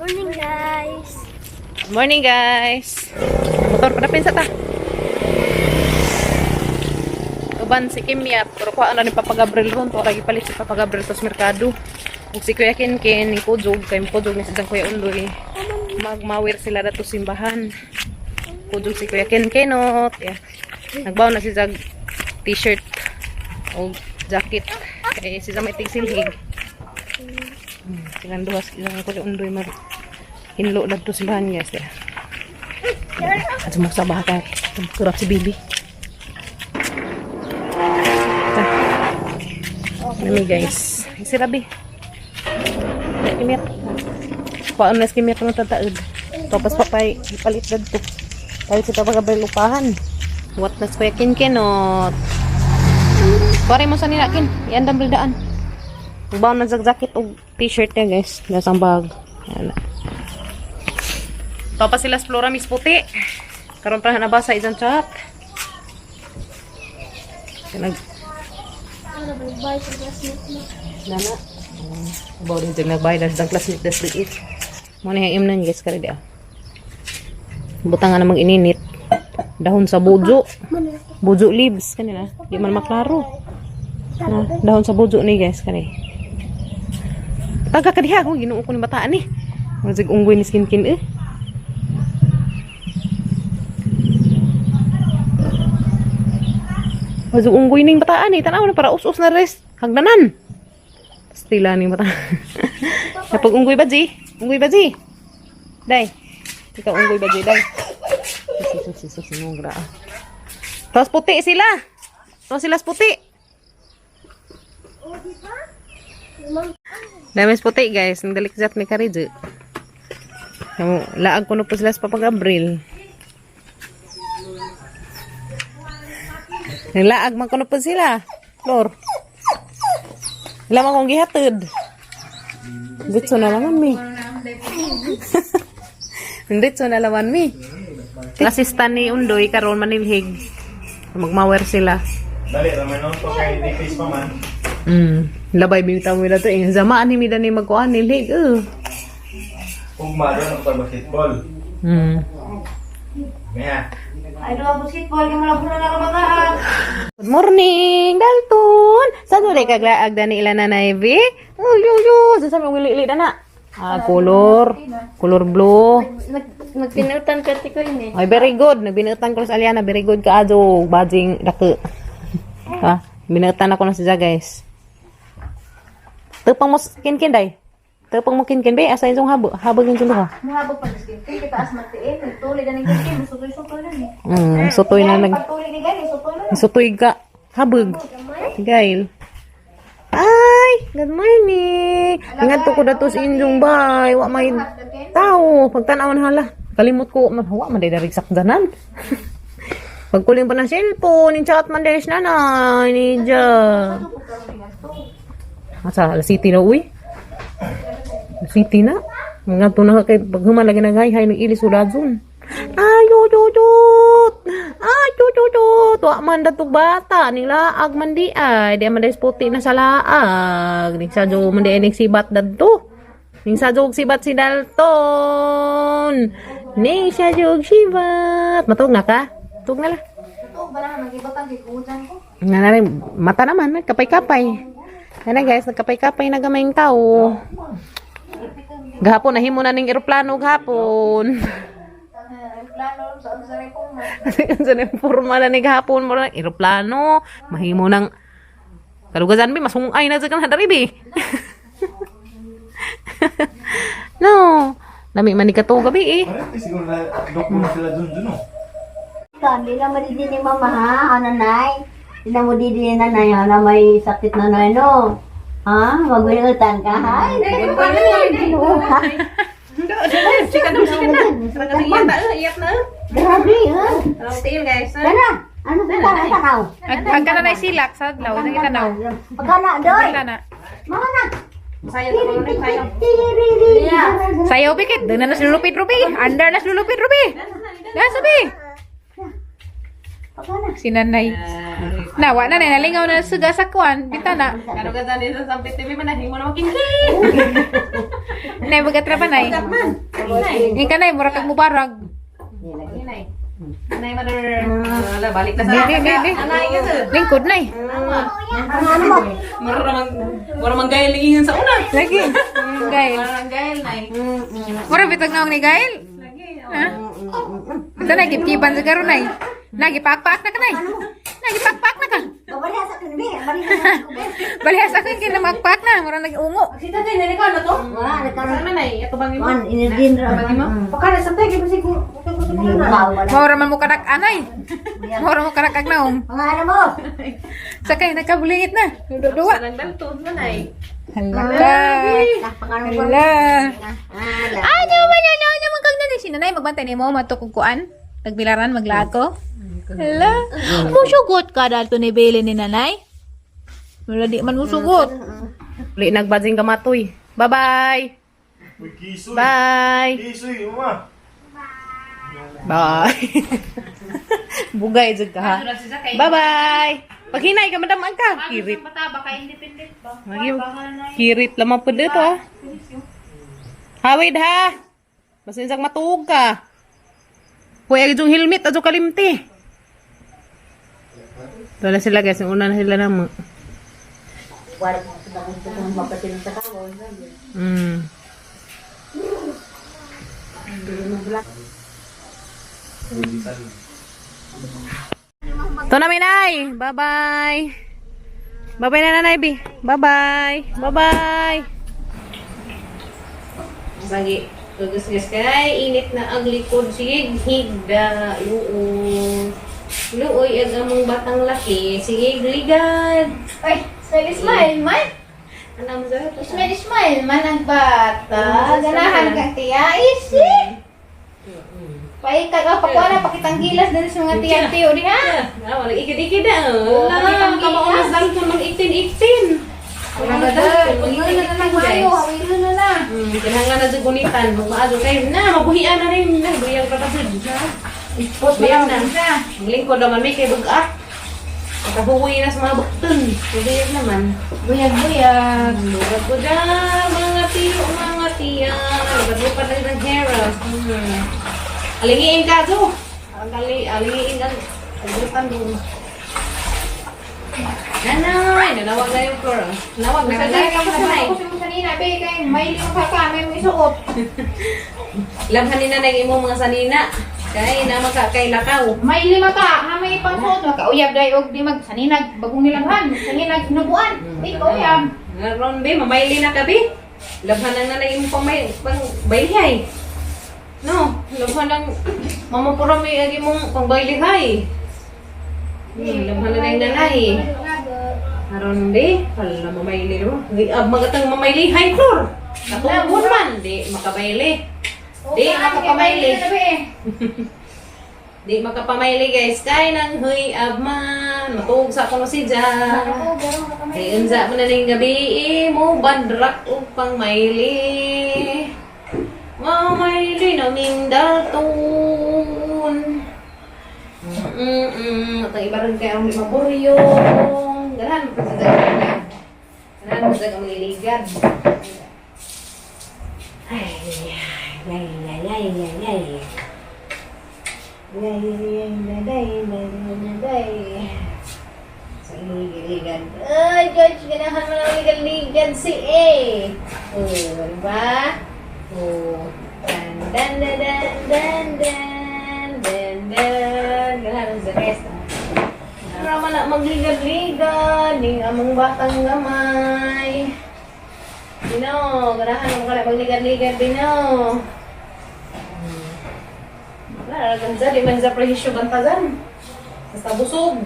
Morning, guys. Good morning, guys. Motor pa na sa ta. Uban si Kimyat, pero kuha na ni Papa Gabriel ron, to lagi palit si Papa Gabriel sa merkado. Ug si Kuya Kinkin, ni Kujog, kay Kujog ni si Kuya Undoy. Magmawir sila dato simbahan. Kujog si Kuya Kinkinot. Yeah. Nagbaw na si Zag t-shirt o jacket. Kay si Zag may tigsilhig. Silang duha silang Kuya Undoy mag hinlo dato simbahan, guys. Yeah. At sumuksa ba ka? Kurap si Bibi. Ta. Nami, guys. Ay, si Rabi. Kimit. Paano na si Kimit ng tataod. Tapos papay, ipalit na dito. Palit sa pagkabay lupahan. What na si Kuya Kinkinot. Pare mo sa nila, Kin. Iyan ang bildaan. Baon na jacket o t-shirt niya, guys. Nasa ang bag. Ayan na. Topa sila sa Flora Miss Puti. Karon pa na nabasa isang chat. Nag Ano ba, bye sa classmate mo? Nana. Bawo din jud nagbayad sa classmate das liit. Mo ni ang imnan, guys, kare dia. Butang nga na mag-ininit. Dahon sa bujo. Bujo leaves kanila. Di man maklaro. Na, dahon sa bujo ni, guys, kare. Taga ka diha ko Ginoo ko ni bataan ni. Masig unggoy ni skinkin eh. Masig unggoy ning bataan eh. Tanaw na para us-us na res. Hagdanan. Stila ning bata. Kapag unggoy ba, G? Unggoy ba, G? Day. Ikaw unggoy ba, G? Day. Sus, sus, sus, sus, gra. Tapos puti sila. Tapos sila sa puti. Oh, di ba? Ma'am, Dami sa puti, guys. Nagdalikzat ni Karidjo. Laag ko na po sila sa Papa Gabriel. Nilaag man ko na po sila. Flor. Wala man kong gihatod. Ditso na laman mi. Ditso na laman mi. Assistant ni Undoy karon manilhig. Magmawer sila. Dali, raman no? So, kay decrease pa man. Labay bitaw mo na to. Eh. Zamaan ni mida ni magkuan nilhig. Ugma doon ang basketball. Maya. Good morning, Dalton! Saan mo kaglaag dani ila nanay B? Uy, uy, uy! Saan sa wili ili na? Ah, color. Color blue. Nagpinutan ka ti ko ini. Ay, very good. Nagbinutan ko sa Aliana. Very good ka, ajo. Bajing, dako. Ha? Binutan ako na siya, guys. Tupang mo, kinkin, day. Tupang mo, kinkin, be. Asa yung habo? Habog yung duha. Muhabog pa skin. Kay kita as matiin, nagtuli ganing skin, sutoy-sutoy na ni. Sutoy na nag... Pagtuli ni gani, sutoy na. Sutoy ka. Habog. Gail. Ay, good morning. Ingat ko dato sa inyong bay. Wa may tao. Pagtanaw na hala. Kalimot ko. Man, wa man day darig sakdanan. Pagkuling pa ng cellphone, ni chat man days na na, ni Ja. Asa, alas city na, uy. Alas city na. Mga to na kay paghuman lagi naghay-hay ng ilis ulazon. Ay, yut, Ay, yut, yut, Wa man datog bata, ning laag man di ay. Di man des puti na sa laag. Ning sadyo man di ay ning sibat dadto. Ning sadyo og sibat si Dalton. Ning sadyo og sibat. Matug na ka? Tug na la. Totoo ba na nagibatan kay kudan ko? Nga na rin, mata naman, nagkapay-kapay. Yan na, guys, nagkapay-kapay na gamay yung tao. Gahapon, nahimo na ning eroplano gahapon. Plano sa unsa ray ko mo. Kasi na forma na ni gahapon mo na eroplano, mahimo nang kalugasan bi masungay na sa kan hadari bi. No. Lami man ni kato gabi eh. Parang siguro na dok mo sila dun dun, no? Hindi na mo didi ni mama ha, ano nay? Hindi na mo didi ni nanay, ano may sakit na nay no? Ha? Magwinutan ka ha? Chika na, chika na. Iyat na, iyat na. Grabe ha? Tiil, guys. Tara! Ano sa tara tanaw? Ang ka na silak sa adlaw, nang itanaw. Pagkana doy! Kana. Mama na! Sayo, sayo. Sayaw bikit, doon na nas lulupit rubi. Andar nas lulupit rubi. Nasa bi. Pagkana. Si nanay. Na wa na nay nalingaw na suga sa kuan, bintana. Ano ka dali sa sampit TV manahimo na makinkin. Nay, magatra pa, Nay. Yung ka, Nay, mura kag mubarag. Nay. Nay, mother. Wala, balik na sa Di, di, di, di. Lingkod, Nay. Mura mang gayel ingan sa una. Lagi. Gail. Mura mang gayel, Nay. Mura bitag naong ni Gail. Ha? Ito na, gipkipan sa karon, Nay. Nagipakpak na ka, Nay. Nagipakpak na ka. Babaliha sa akin, be. Baliha sa akin, be. Balihas ako yung kinamagpak na. Mura nag-ungo. Sita tayo, nani ka na to? Wala, nagkaroon. Sana, Nay, ato bang imo? Wan, inerdin ra. Baka na sa tayo, kasi siguro. Mura man mo karak anay. Mura mo karak agnaong. Mga ano mo? Sakay, nagkabulingit na. Duwa. Sarang dalton, nanay. Hala ka. Pangano mo? Hala. Ala. Ano ba na na naman kag nanay? Si nanay magbantay nimo matukog kuan. Tagbilaran maglato. Hala. Musugot ka dalto ni Bele ni nanay. Wala di man musugot. Uli nagbadzing kamatoy. Bye-bye. Uy, kisoy. Bye. Kisoy, mama. Bye. Bugay jud ka ha. Bye-bye. Paghinay ka madam ka. Kirit. Kirit lamang po dito ha. Hawid ha. Basta insang matuog ka. Huwag agad yung helmet adyo kalimti. Ito na sila guys, yung una na sila na mo. Wala ko kung mapatin sa tao. Ito na, Minay. Bye-bye. Bye-bye na, Nanay B. Bye-bye. Bye-bye. Sagi, gugus kay init na ang likod. Sige, higda. Luoy. Luoy, ang among batang laki. Sige, ligad. Ay, smile, smile, man. Ano mo sa Smile, smile, man ang bata. Ganahan kang tiya. Isi! Paikag, oh, pakuha na, pakitang gilas din sa mga tiya-tiyo, di ha? Ah, walang ikid-ikid ah. Oo, Wala, pakitang kamaunas lang kung mag-iktin-iktin. Wala na na lang mayo, hawilo na na. Kinahanglan na sa gunitan. Maadyo kayo na, mabuhian na rin. Na, buyang pa pa na. Buyang na. Ang lingkod naman may kay bugat. Nakahuwi na sa mga bukton. Buyag naman. Buyag-buyag. Lugad ko na, mga tiyo, mga tiya. Lugad pa na ng heros. Alingiin ka, Jo. Ang gali, alingiin ka. Agutan doon. Nanay, nanawag na yung floor. Ah. Nawag na. Sa Nanay, kasi nanay. ako sa sanina, be, kay may lima ka ka, may mo isuot. Labhan ni nanay imong mga sanina. Kay na maka kay lakaw. May lima ka, ha may pangsuot, makauyab dai og di mag saninag bagong nilabhan, saninag hinubuan. Di kauyab. Ron be, mamayli na ka be. Labhan ang nanay imong pang may pang baylihay. No, labhan ang mamapura may agi mong pang baylihay. Labhan na yung nanay. Aron be, hala mamayli no. Di ab magatang mamaylihay klor. Katungkon man di makabayli. Di makapamayli. Di makapamayli guys, kay nang huy abman, matuog sa kuno si Jan. Di unsa man na ning gabi eh, mo bandrak og pangmayli. Mamayli na ming dalton. At ang iba rin kay ang lima buryong. Ganahan mo sa dagan. Ganahan mo sa dagan magliligad. Ay, ay, ay, ay, ay, ay. Ay, ay, ay, ay, ay, ay. Sa iligan. Ay, George, ganahan mo ng ligan-ligan si A. Oh, diba? Oh. Dan, dan, dan, dan, dan, dan, dan, dan. Ganahan mo sa rest. Para man na magligan-ligan, ning among batang gamay. Dino, ganahan mo ka na magligan-ligan, Dino. Wala, ganza, di man sa prehisyo bantazan. Basta busog.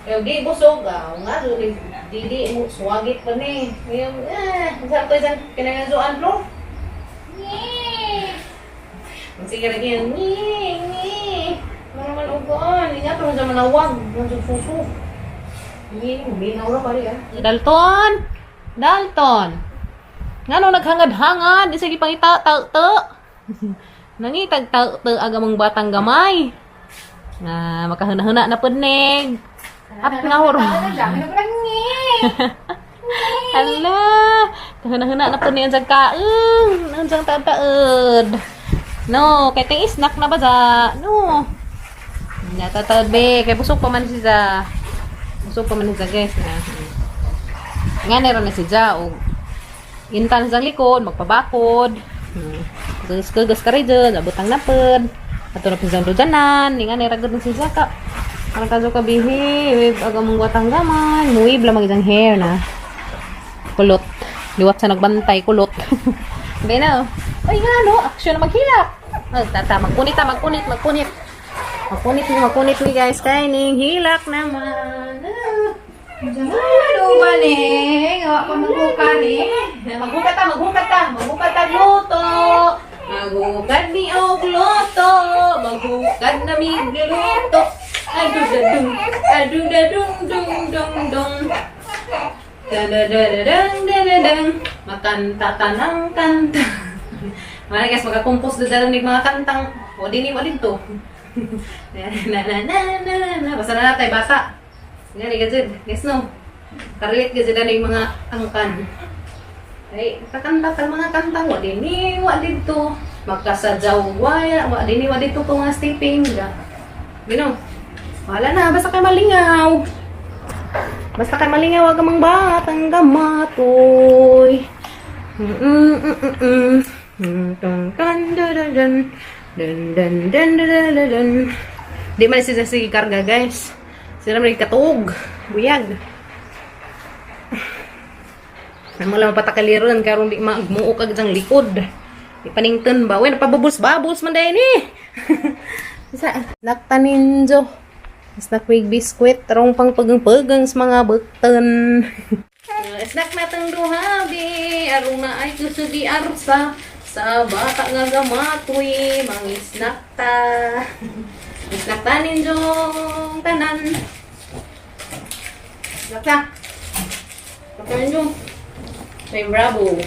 Kaya di busog, ah, nga, di, di, di, mo, suwagit pa ni. Ngayon, eh, ang sarap ko isang kinangazuan, bro. Sige lagi yan, ngi, ngi. Mga man ugoon, hindi nga, pero sa manawag, mga suso. Ngi, minaw ra pare ah. Dalton! Dalton! Ngano naghangad-hangad, di sige pangita, ta ta. Nangitag ta ta aga mong batang gamay. Nga makahuna-huna na pud nig. At nga huro. Dami na pala ngi. Hala, kahuna-huna na po niyan sa kaeng. Nandiyan taod. No, kay ting snack na ba za? No. Natataod be, kay busog pa man si za. Busog pa man si za, guys, na. Nga meron na si za og intan sa likod, magpabakod. Gas ka rin dyan, abot ang napad. Ato na pinsan dodanan, nga nira gud na si za ka. Parang kaso ka bihi, aga mong watang gaman, muib lamang isang hair na. Kulot. Liwat sa nagbantay, kulot. Hindi na, oh. Ay nga, no, action na maghilak. Ay, tata, magpunit ta, magpunit, magpunit. Magpunit ni, magpunit ni guys, kay ning hilak naman. Ah. Ano ba ni? Gawa pa maghuka ni. Maghukat ta, maghukat ta, maghukat ta luto. Maghukad ni og luto, maghukad na mig luto. Adudadung, adudadung dung dung dung. Dadadadadang, dadadang. Makanta ta ng kanta. Mga guys, makakompose na dala ng mga kantang. O, dini, o dito. Na, na, na, na, na, na. Basta na natay, basa. Nga, gazid. Guys, no? Karelate gazid na yung mga angkan. Ay, kakanta ta mga kanta, wa dini, wa dito. Magkasadyaw, wa dini, wa dito po mga stepping. Ga. Gino. Wala na, basta kay malingaw. Basta kay malingaw, wag ka mang batang gamatoy. Dun, dun, dun, dun, dun. Dun, dun, dun, dun, dun, dun, dun. Di man siya sige karga, guys. Sila man katuog. Buyag. Namo lang patakaliron karon di maagmuo kag diyang likod. Di panington ba? Uy, napabubos-babos man dahil ni. Sa naktaninjo. Snack with biskwit tarong pang pagang-pagang sa mga buktan. Snack na tang duha bi arong na ay kusugi arsa sa bata nga gamatoy mangisnak ta. Snack ta ninjo tanan. Snack ta. Snack ta ninjo. May bravo.